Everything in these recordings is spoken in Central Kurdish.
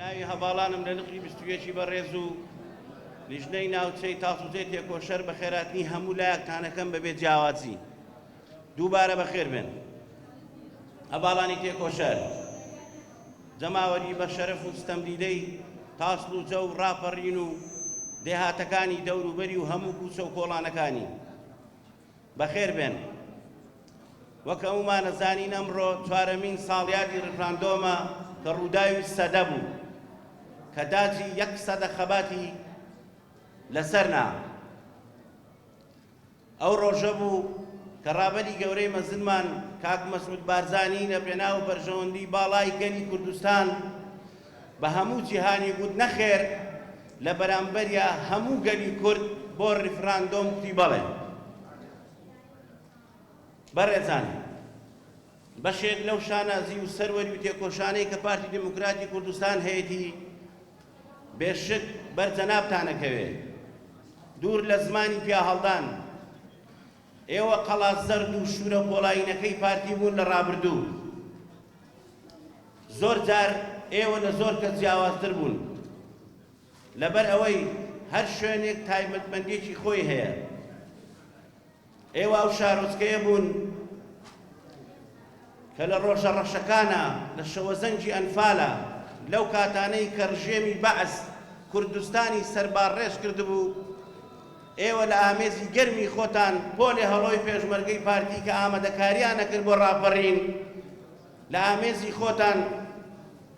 ناوی هەڤاڵانم لە لقی 21 ی بەڕێز و لیژنەی ناوچەی تاسوجەی تێکۆشەر بەخێراتنی هەموو لایەکتان ئەکەم بەبێ جیاوازی. دووبارە بەخێر بێن هەڤاڵانی تێکۆشەر، جەماوەری بەشەرەف و ستەمدیدەی تاسڵوجە و ڕاپەڕین و دێهاتەکانی دەوروبەری و هەموو کوچە و کۆڵانەکانی. بەخێر بێن. وەک هەموومان ئەزانین ئەمڕۆ چوارەمین ساڵیادی ڕیفراندۆمە کە ڕووداوی سەدە بوو کە داجی یەک سەدە خەباتی لەسەر نا. ئەو ڕۆژە بوو کە ڕابەری گەورەی مەزنمان کاک مەسعود بارزانی لە پێناو بەرژەوەندی باڵای گەلی کوردستان بە هەموو جیهانی گوت نەخێر، لە بەرامبەریا هەموو گەلی کورد بۆ ڕیفراندۆم کوتی بەڵێ. بەڕێزان، بەشێک لەو شانازی و سەروەری و تێکۆشانەی کە پارتی دیموکراتی کوردستان هەیەتی بێ شک بەر جەنابتان ئەکەوێ. دوور لە زمانی پیاهەڵدان، ئێوە قەڵا زەرد و شوورە پۆڵایینەکەی پارتی بوون لە ڕابردوو. زۆر جار ئێوە لە زۆر کەس جیاوازتر بوون. لەبەر ئەوەی هەر شوێنێک تایبەتمەندییەکی خۆی هەیە. ئێوە ئەو شارۆچکەیە بوون کە لە ڕۆژە ڕەشەکانا، لە شەوەزەنگی ئەنفالا، لەو کاتانەی کە ڕژێمی بەعس کوردستانی سەربارڕێژ کردبوو، ئێوە لە ئامێزی گەرمی خۆتان پۆلێ هەڵۆی پێشمەرگەی پارتی کە ئامادەکاریان ئەکرد بۆ ڕاپەڕین، لە ئامێزی خۆتان،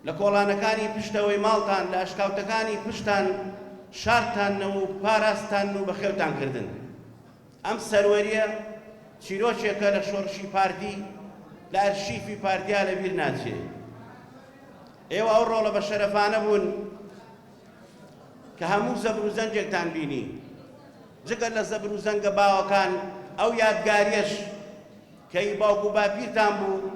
لە کۆڵانەکانی پشتەوەی ماڵتان، لە ئەشکاوتەکانی پشتان شاردتاننەوە و پاراستتانن و بەخێوتان کردن. ئەم سەروەرییە چیرۆکێکە لە شۆڕشی پارتی، لە ئەرشیفی پارتیا لە بیر ناچێ. ئێوە ئەو ڕۆڵە بەشەرەفانە بوون کە هەموو زەبر و زەنگێکتان بینی. جگە لە زەبر و زەنگە باوەکان، ئەو یادگارییەش کە ئی باوک و باپیرتان بوو،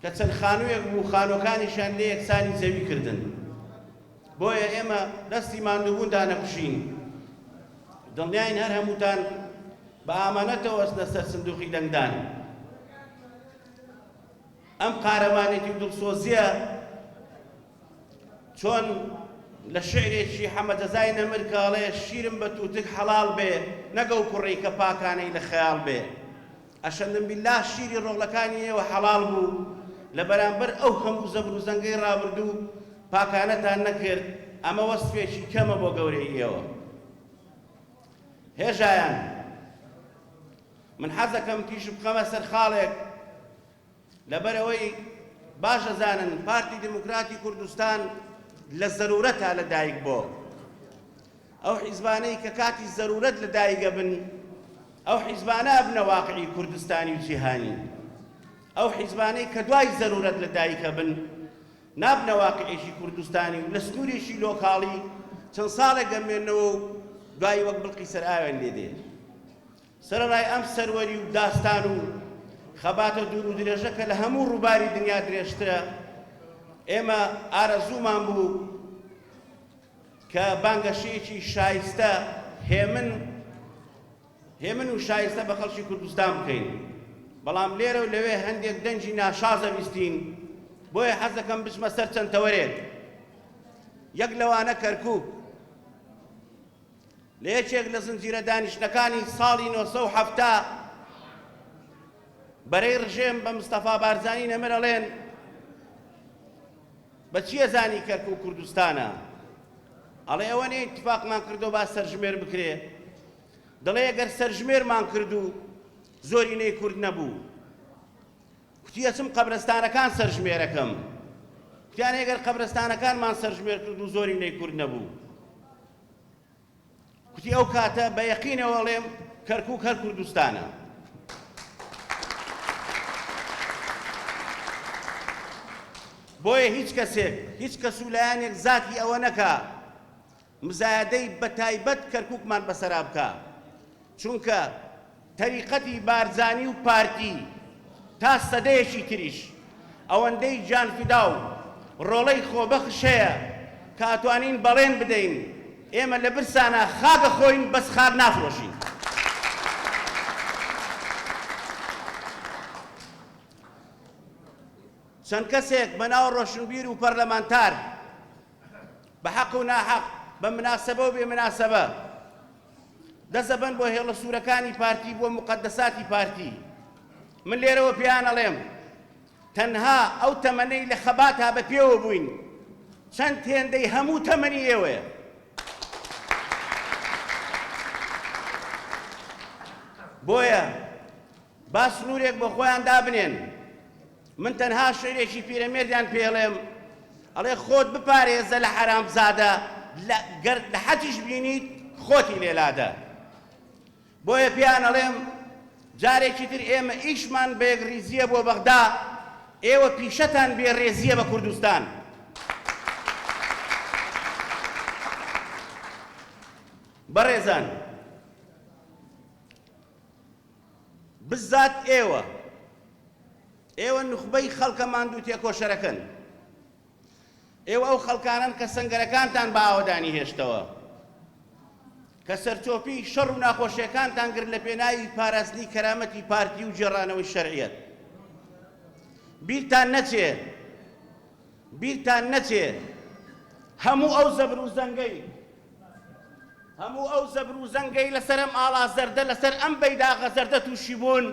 کە چەند خانوویەک بوو خانووەکانیشیان لێ یەکسانی زەوی کردن. بۆیە ئێمە دەستی ماندووبوون دانەکوشین. دڵنیاین هەر هەمووتان بە ئامانەتەوە ئەچنە سەر سندووقی دەنگدان. ئەم قارەمانێتی و دڵسۆزییە چۆن لە شیعرێکی حەمە جەزای نەمر کە ئەڵێ شیرم بە تووتک حەڵاڵ بێ نەک ئەو کوڕەی کە پاکانەی لە خەیاڵ بێ. ئەشەندم بیللا شیری ڕۆڵەکانی ئێوە حەڵاڵ بوو لە بەرامبەر ئەو هەموو زەبر و زەنگەی ڕابردوو پاکانەتان نەکرد ئەمە وەسفێکی کەمە بۆ گەورەیی ئێوە هێژایان من حەزەکەم تیشک بخەمە سەر خاڵێک لەبەرئەوەی باش ئەزانن پارتی دیموکراتی کوردستان لە زەرورەتا لە دایک بۆ. ئەو حیزبانەی کە کاتی زەرورەت لە دایک ئەبن، ئەو حیزبانە ئەبنە واقعی کوردستانی و جیهانی. ئەو حیزبانەی کە دوای زەرورەت لە دایک ئەبن، نابنە واقعێکی کوردستانی و لە سنورێکی لۆکاڵی چەند ساڵێک ئەمێننەوە و دوایی وەک بڵقی سەر ئاویان لێ دێ. سەرەڕای ئەم سەروەری و داستان و خەباتە دوور و درێژە کە لە هەموو ڕووباری دنیا درێژترە، ئێمە ئارەزوومان بوو کە بانگەشەیەکی شایستە هێمن هێمن و شایستە بە خەڵکی کوردستان بکەین، بەڵام لێرە و لەوێ هەندێک دەنگی ناشازە بیستین، بۆیە حەز دەکەم بچمە سەر چەند تەوەرێک، یەک لەوانە کەرکووک. لە یەکێک لە زنجیرە دانیشتنەکانی ساڵی 970 بەرەی ڕژێم بە مستەفا بارزانی نەمر ئەڵێن بە چی ئەزانی کەرکوک کوردستانە؟ ئەڵێ ئەوە نیە ئیتفاقمان کردو با سەرژمێر بکرێ دەڵێ ئەگەر سەرژمێرمان کرد و زۆرینەی کورد نەبوو کوتی ئەچم قەبرستانەکان سەرژمێرەکەم کوتیان ئەگەر قەبرستانەکانمان سەرژمێر کرد و زۆرینەی کورد نەبوو کوتی ئەو کاتە بە یەقینەوە ئەڵێم کەرکوک هەر کوردستانە. بۆیە هیچ کەسێک، هیچ کەس و لایەنێک زاتی ئەوە نەکا مزایەدەی بە تایبەت کەرکوکمان بەسەرا بکا. چونکە تەریقەتی بارزانی و پارتی تا سەدەیەکی تریش ئەوەندەی گیانفیدا و ڕۆڵەی خۆبەخش هەیە کە ئەتوانین بەڵێن بدەین ئێمە لە برسانا خاک ئەخۆین بەس خاک نافرۆشین. چەند کەسێک بە ناو ڕۆشنبیر و پەرلەمانتار بە حەق و ناحەق، بە مناسەبە و بێ مناسەبە دەست ئەبەن بۆ هێڵە سوورەکانی پارتی، بۆ موقەدەساتی پارتی. من لێرەوە پێیان ئەڵێم تەنها ئەو تەمەنەی لە خەباتا بە پێوە بووین چەند هێندەی هەموو تەمەنی ئێوەیە. بۆیە با سنوورێک بۆ خۆیان دابنێن. من تەنها شعرێکی پیرەمێردیان پێڵێم، ئەڵێ خۆت بپارێزە لە حەرامزادە، گەر لە حەجیش بینیت خۆتی لێ لادە. بۆیە پێیان ئەڵێم جارێکی تر ئێمە ئیشمان بە یەکڕیزییە بۆ بەغدا، ئێوە پیشەتان بێڕێزییە بە کوردستان. بەڕێزان بزات ئێوە، ئێوە نوخبەی خەڵکە ماندوو تێکۆشەرەکەن. ئێوە ئەو خەڵکانەن کە سەنگەرەکانتان بە ئاوەدانی هێشتەوە، کە سەرچۆپی شەڕ و ناخۆشیەکانتان گرت لە پێناوی پاراستنی کەرامەتی پارتی و گێڕانەوەی شەرعیەت. بیرتان نەچێ، بیرتان نەچێ هەموو ئەو زەبر و زەنگەی، هەموو ئەو زەبر و زەنگەی لەسەر ئەم ئاڵا زەردە، لەسەر ئەم بەیداغە زەردە تووشی بوون،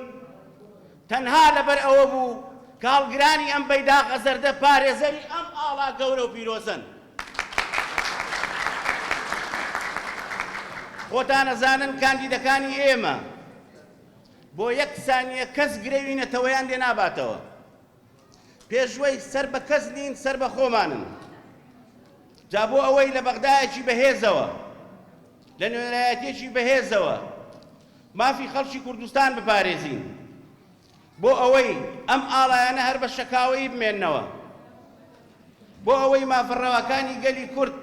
تەنها لەبەر ئەوە بوو کە هەڵگرانی ئەم بەیداغە زەردە پارێزەری ئەم ئاڵا گەورە و پیرۆزەن. خۆتان ئەزانن کاندیدەکانی ئێمە بۆ یەک سانیە کەس گرەوی نەتەوەیان لێ ناباتەوە. پێشوەی سەر بە کەس نین سەر بە خۆمانن. جا بۆ ئەوەی لە بەغدایەکی بەهێزەوە، لە نوێنەرایەتیەکی بەهێزەوە مافی خەڵکی کوردستان بپارێزین، بۆ ئەوەی ئەم ئاڵایانە هەر بە شەکاوەیی بمێننەوە، بۆ ئەوەی مافە ڕەواکانی گەلی کورد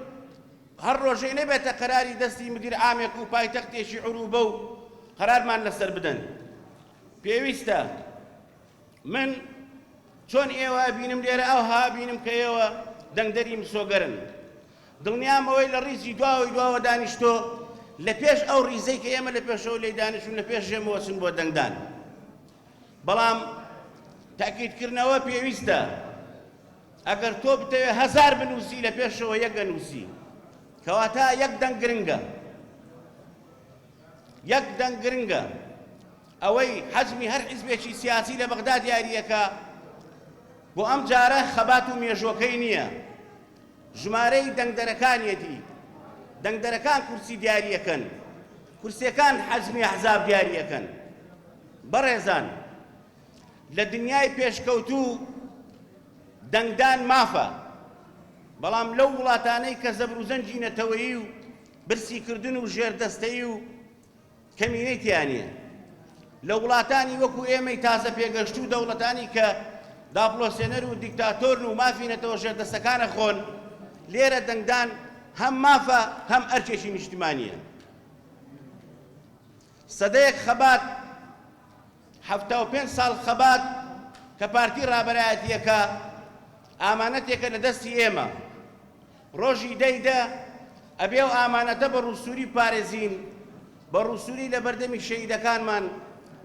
هەر ڕۆژەی نەبێتە قەراری دەستی مدیر عامێک و پایتەختێکی عروبە و قەرارمان لەسەر بدەن، پێویستە من چۆن ئێوە ئەبینم لێرە ئەوها ئەبینم کە ئێوە دەنگدەری مسۆگەرن. دڵنیام ئەوەی لە ڕیزی دواوەی دواوە دانیشتۆ لە پێش ئەو ڕیزەی کە ئێمە لە پێشەوە لێی دانیشتوون لە پێش ئێمەوە چن بۆ دەنگدان. بەڵام تەئکیدکردنەوە پێویستە. ئەگەر تۆ بتەوێ هەزار بنووسی لە پێشەوە یەک ئەنووسی. کەواتە یەک دەنگ گرنگە. یەک دەنگ گرنگە. ئەوەی حەجمی هەر حیزبێکی سیاسی لە بەغدا دیارییەکە بۆ ئەم جارە خەبات و مێژووەکەی نییە، ژمارەی دەنگدەرەکانیەتی، دەنگدەرەکان کورسی دیارییەکەن، کورسیەکان حەجمی ئەحزاب دیارییەکەن. بەڕێزان لە دنیای پێشکەوتوو دەنگدان مافە، بەڵام لەو وڵاتانەی کە زەبروزەنگی نەتەوەیی و برسیکردن و ژێردەستەیی و کەمینەی تیا نیە. لە وڵاتانی وەکو ئێمەی تازە پێگەشتوو دەوڵەتانی کە داپڵۆسێنەر و دیکتاتۆرن و مافی نەتەوە ژێردەستەکان ئەخۆن، لێرە دەنگدان هەم مافە هەم ئەرکێکی نیشتمانیە. سەدەیەک خەبات، 75 ساڵ خەبات کە پارتی ڕابەرایەتیەکە ئامانەتێکە لە دەستی ئێمە. ڕۆژی دەی دە ئەبێ ئەو ئامانەتە بە ڕووسووری بپارێزین، بە ڕووسووری لە بەردەمی شەهیدەکانمان،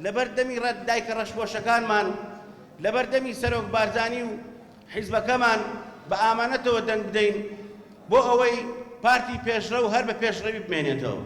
لە بەر دەمی دایکە ڕەشپۆشەکانمان، لە بەر دەمی سەرۆک بارزانی و حیزبەکەمان بە ئامانەتەوە دەنگ بدەین بۆ ئەوەی پارتی پێشڕەو هەر بە پێشڕەوی بمێنێتەوە.